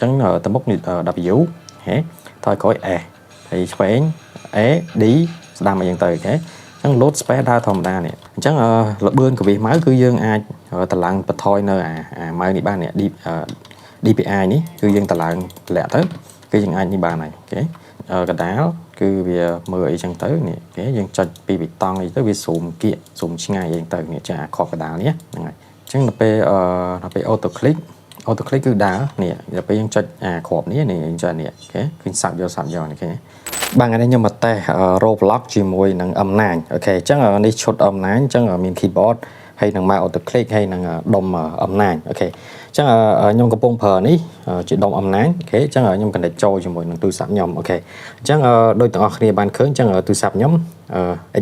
ចឹងទៅមុខនេះ W ហេថយក្រោយ S ហើយឆ្វេង A D ស្ដាំអីចឹងទៅ okay អញ្ចឹង load space ដើរធម្មតានេះអញ្ចឹងលបឿនកវិស mouse គឺយើងអាចតម្លើងបន្ថយនៅអា mouse នេះបាននេះ DPI នេះគឺយើងតម្លើងតម្លាក់ទៅគឺយើងអាចនេះបានហើយ okay កដាលគឺវាមើលអីចឹងទៅនេះគេយើងចុចពីប៊ីតង់អីទៅវា zoom គៀក zoom ឆ្ងាយអីចឹងទៅនេះចាខកកដាលនេះហ្នឹងហើយអញ្ចឹងដល់ពេលអឺដល់ពេល auto click auto click គឺដើរនេះដល់ពេលយើងចុចអាគ្រាប់នេះនេះយើងចុចនេះ okay ឃើញសាប់យកសាប់យកនេះឃើញបាទថ្ងៃនេះខ្ញុំមកតេស្ត Roblox ជាមួយនឹង M9 okay អញ្ចឹងនេះឈុត M9 អញ្ចឹងមាន keyboard ហើយនឹង mouse auto click ហើយនឹងដុំ M9 okay អញ្ចឹងខ្ញុំកំពុងប្រើនេះជាដុំ M9 okay អញ្ចឹងខ្ញុំ connect ចូលជាមួយនឹងទូរស័ព្ទខ្ញុំ okay អញ្ចឹងដូចទាំងអស់គ្នាបានឃើញអញ្ចឹងទូរស័ព្ទខ្ញុំ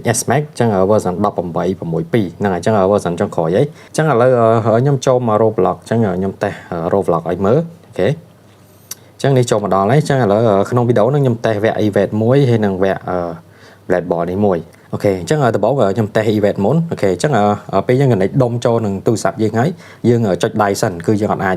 XS Max អញ្ចឹង version 18.62ហ្នឹងហើយអញ្ចឹង version ចុងក្រោយអីអញ្ចឹងឥឡូវខ្ញុំចូលមក Roblox អញ្ចឹងខ្ញុំតេស្ត Roblox ឲ្យមើល okay អញ្ចឹងនេះចូលមកដល់ហើយអញ្ចឹងឥឡូវក្នុងវីដេអូហ្នឹងខ្ញុំតេស្តវគ្គ Evade មួយហើយនិងវគ្គ Blade Ball នេះមួយ okay អញ្ចឹងដំបូងខ្ញុំតេស្ត Evade មុន okay អញ្ចឹងពេលយើង connect ដុំចូលនឹងទូរស័ព្ទយើងហើយយើងចុចដៃសិនគឺយើងអត់អាច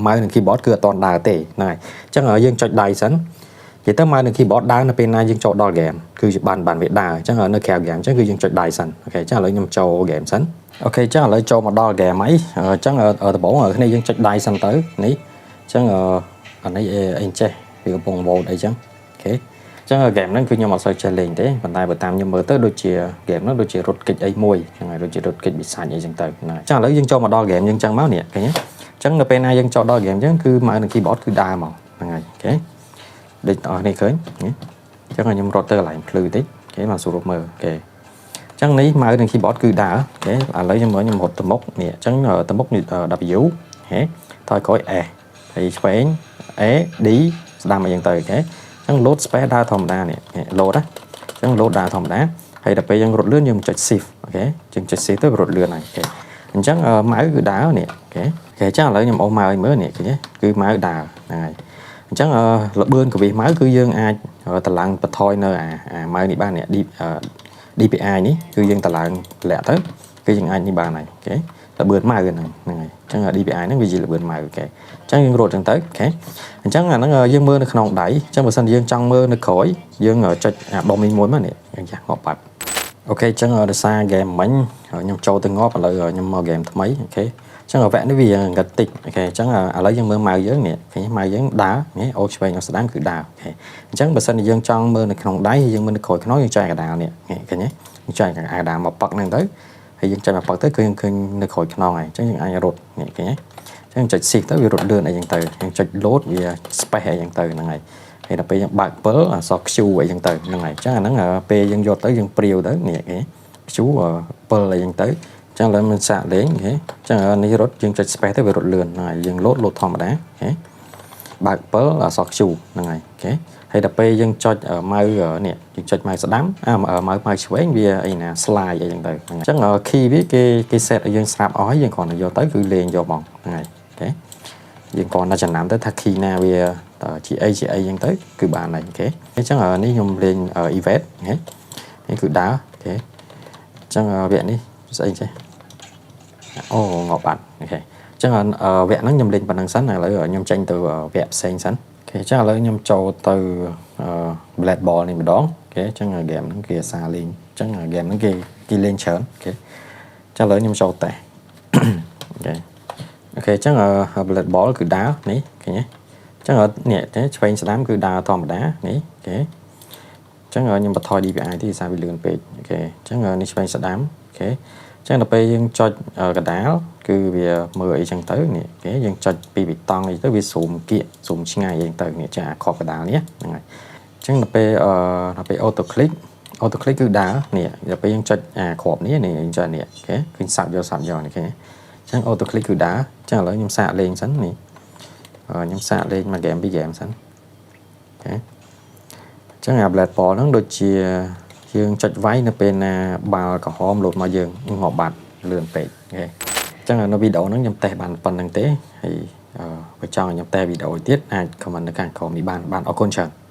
mouse និង keyboard គឺអត់ទាន់ដើរទេហ្នឹងហើយអញ្ចឹងយើងចុចដៃសិននិយាយទៅ mouse និង keyboard ដើរនៅពេលណាយើងចូលដល់ game គឺបានបានវាដើរអញ្ចឹងនៅក្រៅ game អញ្ចឹងគឺយើងចុចដៃសិន okay អញ្ចឹងឥឡូវខ្ញុំចូល game សិន okay អញ្ចឹងឥឡូវចូលមកដល់ game ហើយអញ្ចឹងដំបូងគ្នាយើងចុចដៃសិនទៅនេះអញ្ចឹងអានេះអីចេះវាកំពុង vote អីចឹង okay អញ្ចឹង game ហ្នឹងគឺខ្ញុំអត់សូវចេះលេងទេប៉ុន្តែបើតាមខ្ញុំមើលទៅដូចជា game ហ្នឹងដូចជារត់គេចអីមួយហ្នឹងហើយដូចជារត់គេចបិសាចអីចឹងទៅហ្នឹងហើយអញ្ចឹងឥឡូវយើងចូលមកដល់ game យើងចឹងមកនេះឃើញទេអញ្ចឹងនៅពេលណាយើងចូលដល់ game អញ្ចឹងគឺ mouse និង keyboard គឺដើរមកហ្នឹងហើយ okay ដូចបងប្អូននេះឃើញអញ្ចឹងខ្ញុំរត់ទៅកន្លែងភ្លឺតិច okay មកស្រួលមើល okay អញ្ចឹងនេះ mouse និង keyboard គឺដើរ okay ឥឡូវខ្ញុំមើលខ្ញុំរត់ទៅមុខនេះអញ្ចឹងទៅមុខនេះ W ហេថយក្រោយ S ហើយឆ្វេង A D ស្ដាំអីចឹងទៅ okay អញ្ចឹង load space ដើរធម្មតានេះ load ណាអញ្ចឹង load ដើរធម្មតាហើយដល់ពេលយើងរត់លឿនយើងចុច shift okay យើងចុច shift ទៅរត់លឿនហើយ okay អញ្ចឹង mouse គឺដើរនេះ okay okay អញ្ចឹងឥឡូវខ្ញុំអូស mouse ឲ្យមើលនេះឃើញទេគឺ mouse ដើរហ្នឹងហើយអញ្ចឹងលបឿនកវិស mouse គឺយើងអាចតម្លើងបន្ថយនៅអា mouse នេះបាននេះ DPI នេះគឺយើងតម្លើងតម្លាក់ទៅគឺយើងអាចនេះបានហើយ okay លបឿន mouse ហ្នឹងហ្នឹងហើយអញ្ចឹង DPI ហ្នឹងវាជាលបឿន mouse okay អញ្ចឹងយើងរត់អញ្ចឹងទៅ okay អញ្ចឹងអាហ្នឹងយើងមើលនៅក្នុងដៃអញ្ចឹងបើសិនយើងចង់មើលនៅក្រោយយើងចុចអាដុំនេះមួយមកនេះយើងចាស់ងាប់បាត់ okay អញ្ចឹងដោយសារហ្គេមមិញខ្ញុំចូលទៅងាប់ឥឡូវខ្ញុំមកហ្គេមថ្មី okay អញ្ចឹងវគ្គនេះវាងឹតតិច okay អញ្ចឹងឥឡូវយើងមើល mouse យើងនេះឃើញ mouse យើងដើរនេះអូឆ្វេងអូស្ដាំគឺដើរ okay អញ្ចឹងបើសិនជាយើងចង់មើលនៅក្នុងដៃយើងមើលនៅក្រោយខ្នងយើងចុចកណ្ដាលនេះឃើញទេយើងចុចកណ្ដាលមកប៉ឹកហ្នឹងទៅហើយយើងចុចមកប៉ឹកទៅគឺយើងឃើញនៅក្រោយខ្នងហើយអញ្ចឹងយើងអាចរត់នេះឃើញទេអញ្ចឹងចុច shift ទៅវារត់លឿនអីចឹងទៅយើងចុច load វា space អីចឹងទៅហ្នឹងហើយហើយដល់ពេលយើងបើក7អក្សរ Q អីចឹងទៅហ្នឹងហើយអញ្ចឹងអាហ្នឹងពេលយើងយកទៅយើងព្រាវទៅនេះគេ Q 7អីចឹងទៅអញ្ចឹងឥឡូវមិនសាកលេង okay អញ្ចឹងនេះរត់យើងចុច space ទៅវារត់លឿនហ្នឹងហើយយើង load load ធម្មតា okay បើក7អក្សរ Q ហ្នឹងហើយ okay ហើយដល់ពេលយើងចុច mouse នេះយើងចុច mouse ស្ដាំអា mouse mouse ឆ្វេងវាអីណា slide អីចឹងទៅហ្នឹងអញ្ចឹង key វាគេគេ set ឲ្យយើងស្រាប់អស់ហើយយើងគ្រាន់តែយកទៅគឺលេងយកហ្មងហ្នឹងហើយ okay យើងគ្រាន់តែចំណាំទៅថា key ណាវាជាអីជាអីចឹងទៅគឺបានហើយ okay អញ្ចឹងនេះខ្ញុំលេង Evade okay នេះគឺដើរ okay អញ្ចឹងវគ្គនេះស្អីចេះអូងាប់បាត់ okay អញ្ចឹងវគ្គហ្នឹងខ្ញុំលេងប៉ុណ្្នឹងសិនឥឡូវខ្ញុំចេញទៅវគ្គផ្សេងសិន okay អញ្ចឹងឥឡូវខ្ញុំចូលទៅ Blade Ball នេះម្ដង okay អញ្ចឹងហ្គេមហ្នឹងគេអាសាលេងអញ្ចឹងហ្គេមហ្នឹងគេគេលេងច្រើន okay អញ្ចឹងឥឡូវខ្ញុំចូលតេស្ត okay okay អញ្ចឹង Blade Ball គឺដើរនេះឃើញទេអញ្ចឹងនេះទេឆ្វេងស្ដាំគឺដើរធម្មតានេះ okay អញ្ចឹងខ្ញុំបន្ថយ DPI ទីសារវាលឿនពេក okay អញ្ចឹងនេះឆ្វេងស្ដាំ okay អញ្ចឹងដល់ពេលយើងចុចកដាលគឺវាមើលអីចឹងទៅនេះ okay យើងចុចពីប៊ីតង់អីទៅវា zoom គៀក zoom ឆ្ងាយអីចឹងទៅនេះចាខកកដាលនេះហ្នឹងហើយអញ្ចឹងដល់ពេលអឺដល់ពេល auto click auto click គឺដើរនេះដល់ពេលយើងចុចអាគ្រាប់នេះនេះយើងចុចនេះ okay ឃើញសាប់យកសាប់យកនេះឃើញអញ្ចឹង auto click គឺដើរអញ្ចឹងឥឡូវខ្ញុំសាកលេងសិននេះខ្ញុំសាកលេងមួយហ្គេមពីរហ្គេមសិន okay អញ្ចឹងអា Blade Ball ហ្នឹងដូចជាយើងចុចវាយនៅពេលណាបាល់ក្រហមលោតមកយើងងាប់បាត់លឿនពេក okay អញ្ចឹងនៅវីដេអូហ្នឹងខ្ញុំតេស្តបានប៉ុណ្្នឹងទេហើយបើចង់ឲ្យខ្ញុំតេស្តវីដេអូទៀតអាច comment នៅខាងក្រោមនេះបានបានអរគុណច្រើន។